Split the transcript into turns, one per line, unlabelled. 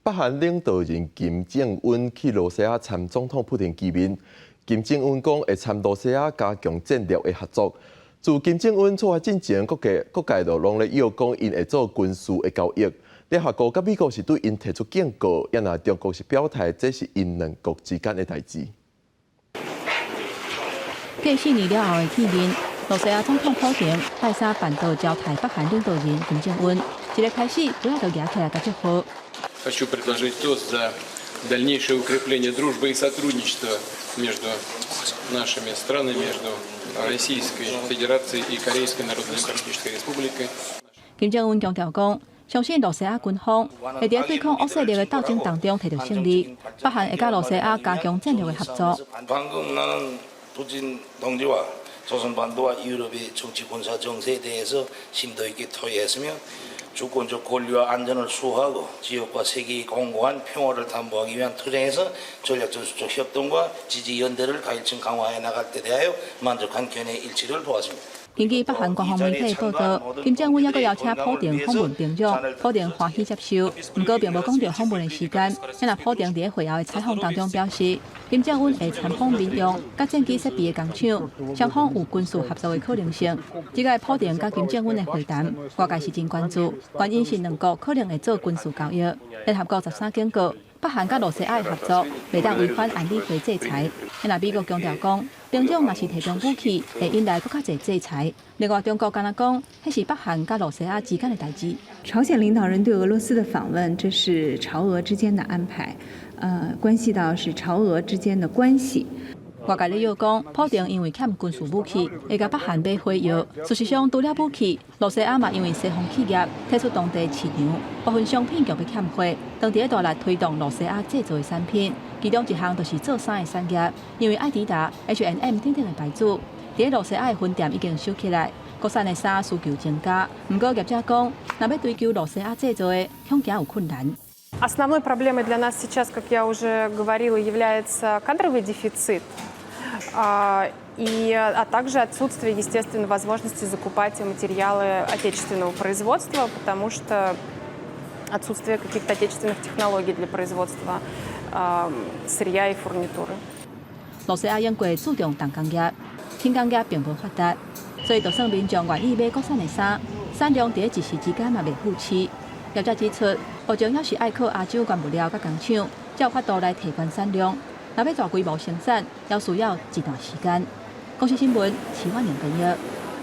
北韓領導人金正恩去羅西亞參總統普廷見面。金正恩講會參羅西亞加強戰略的合作。自金正恩出來進前，各界各界就攏咧臆講𪜶會做軍事的交易。聯合國佮美國是對𪜶提出警告，也若中國是表態，這是𪜶兩國之間的代誌。
過4年了後的見面，羅西亞總統普廷拜三辦桌招待北韓領導人金正恩，一个開始不要就舉起來共祝賀。
Хочу предложить тост за дальнейшее укрепление дружбы и сотрудничества между нашими странами, между Российской Федерацией и Корейской Народно-Демократической Республикой.
金正恩強調講，相信羅西亞軍方會佇對抗惡勢力的鬥爭當中提著勝利，北韓會佮羅西亞加強戰略的合作。
방금 나는 푸틴 동지와 조선반도와 유럽의 정치 군사 정세에 대해서 심도 있게 토의했으며 주권적 권리와 안전을 수호하고 지역과 세계의 공고한 평화를 담보하기 위한 투쟁에서 전략전술적 협동과 지지 연대를 가일층 강화해 나갈 데 대하여 만족한 견해 일치를 보았습니다.
根據北韓官方媒體報道，金正恩猶閣邀請普廷訪問平壤，普廷歡喜接受，毋過並無講著訪問的時間。若普廷佇會後的採訪當中表示，金正恩會參訪民用佮戰機設備的工廠，雙方有軍事合作的可能性。這個普廷佮金正恩的會談，外界是真關注，原因是兩國可能會做軍事交易。聯合國13警告，北韓佮羅西亞的合作袂當違反安理會制裁。若美國強調講，平壤若是提供武器，會引來閣較濟制裁。另外，中國敢若講，彼是北韓佮羅西亞之間的代誌。
朝鮮領導人對俄羅斯的訪問，這是朝俄之間的安排，關係到是朝俄之間的關係。
外界咧臆講，普廷因為欠軍事武器，會共北韓買火藥。事實上，除了武器，羅西亞嘛因為西方企業退出當地市場，部分商品強欲欠貨，當地大力推動羅西亞製造的產品，其中一項就是做衫的產業。因為愛迪達、H&M 等等的牌子，佇羅西亞的分店已經收起來，國產的衫需求增加。毋過業者講，若欲追求羅西亞製造的，恐驚有困難。
Основной проблемой для нас сейчас, как я уже говорила, является кадровый дефицит, а также отсутствие, естественно, возможности закупать материалы отечественного производства, потому что отсутствие каких-то отечественных технологий для производства сырья и фурнитуры.
羅西亞永過注重重工業，輕工業並無發達，所以就算民眾願意買國產的衫，產量佇一時之間嘛袂復起。業者指出，目前猶是愛靠亞洲原物料佮工廠，才有法度來提懸產量。若欲大規模生產，猶需要一段時間。公視新聞，徐婉玲編譯。